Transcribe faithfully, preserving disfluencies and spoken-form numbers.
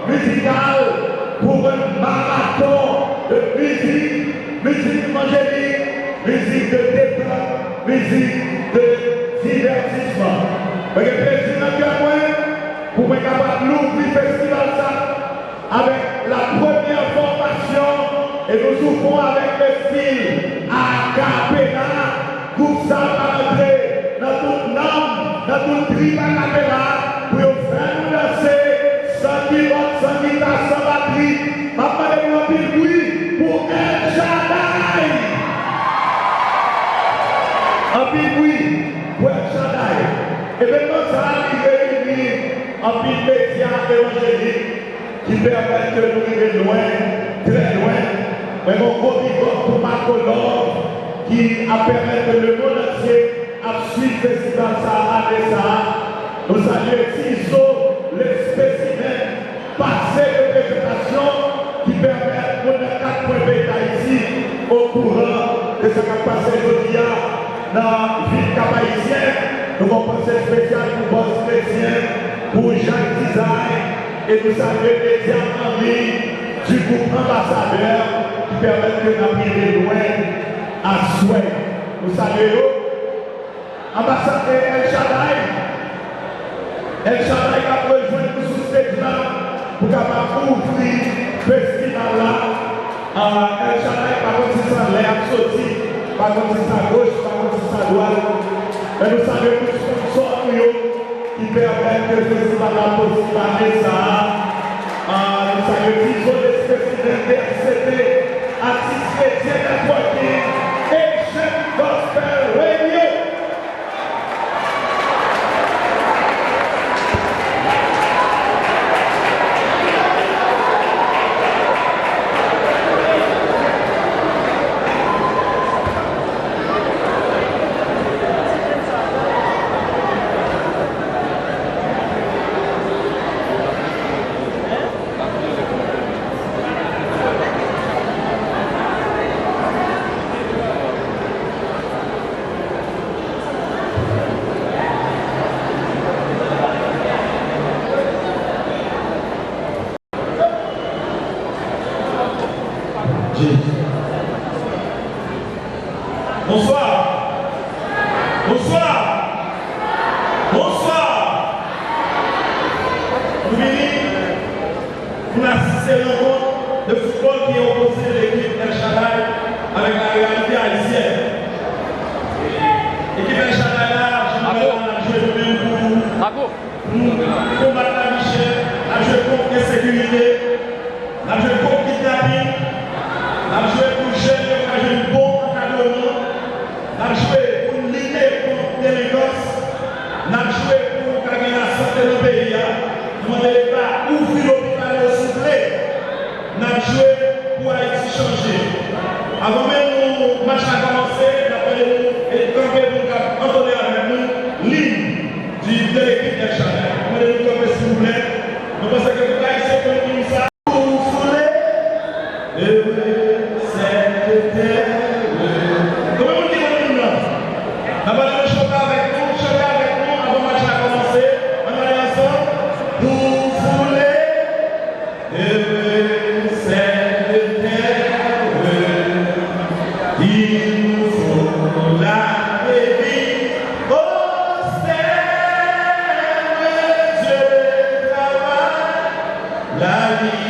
Mizikal pou yon maraton de mizik, mizik evanjelik, mizik de detant, mizik de divètisman. Mwen gen plezi nan kè mwen pou mwen kapab louvri festival sa avèk la premyè fòmasyon, e nou sou fon avèk le stil a capella. Gwoup sa va rantre nan tout nanm, nan tout trip a capella, pou yo fè nou danse san kibòd, san gita, san batri. M ap mande nou anpil bri pou El Shaddai. Anpil bri pou El Shaddai. Evenman sa a, li reyini anpil medya evanjelik ki pèmèt ke nou rive lwen, trè lwen. Mwen gen yon gwo big up pou Marco Love ki ap pèmèt ke lemonn antye ap swiv festival sa a ane sa a. Nou salye Tizo, le spécimen, pase de prezentasyon ki pèmèt moun nan kat kwen peyi Dayiti okouran de sa k ap pase jodi a nan vil Kap Ayisyen. Nou fè yon panse espesyal pou Bòs Kretyen, pou Jacques Design, e nou salye medya an liy du groupe Ambassadeur ki pèmèt ke n ap rive lwen aswè. Nou salye yo. Anbasadè El Shaddai, El Shaddai k ap rejwenn nou sou stage la pou kapab ouvri festival la. Ah, El Shaddai pa konn si sa lè ap soti, pa konn si sa goch, pa konn si sa dwat. Men nou salye tout sponsò nou yo ki pèmèt ke festival la posib ane sa a. Ah, nou salye Tizo, le spécimen, D F C T, Atis Media Networking, Asian Gospel Radio. Bonswa. Bonswa. Bonswa. Nou vini pou n asiste rankont de foutbòl ki opoze lekip El Shaddai avèk la reyalite ayisyèn. Ekip El Shaddai la, jan nou wè la, n ap jwe nou menm pou, pou konbat lavi chè, n ap jwe kont ensekirite, n ap jwe kont kidnaping, n ap jwe pou jèn yo ka jwenn bon ankadreman, n ap jwe pou n lite kont delenkans, n ap jwe pou ka gen lasante nan peyi a. Nou mande Leta ouvri lopital yo souple. N ap jwe pou Ayiti chanje. Avan menm nou match la kòmanse, n ap mande nou kanpe pou n ka antone avèk nou lim di de lekip El Shaddai. N ap mande nou kanpe silvouplè. Nou panse ke tout Ayisyen konn lim sa. Ou foule, heureux cette terre. Konbyen moun ki konn lim nan? N ap mande nou chante avèk nou, chante avèk nou avan match la kòmanse. Ann ale ansanm. Ou foule, heureux cette terre, il nous faut la bénir. Au ciel, Dieu travaille, la vie